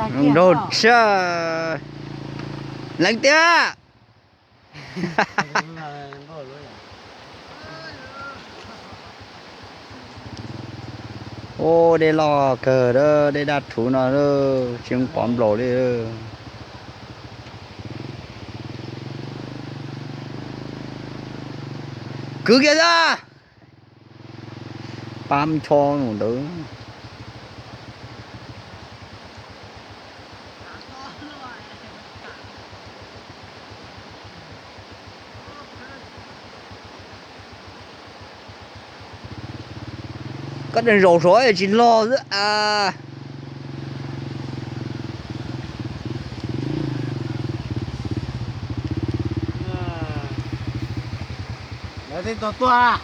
Nraug tshaj. Leej tiag. Ua dej loj kawg, dej daj rhuv no tsis pom nplaum li. Kwv kiag xwb. Pab ncho mus ntawd. Koj deeg zaum saud tsis log xwb as. Lawv tej tuaj tuaj.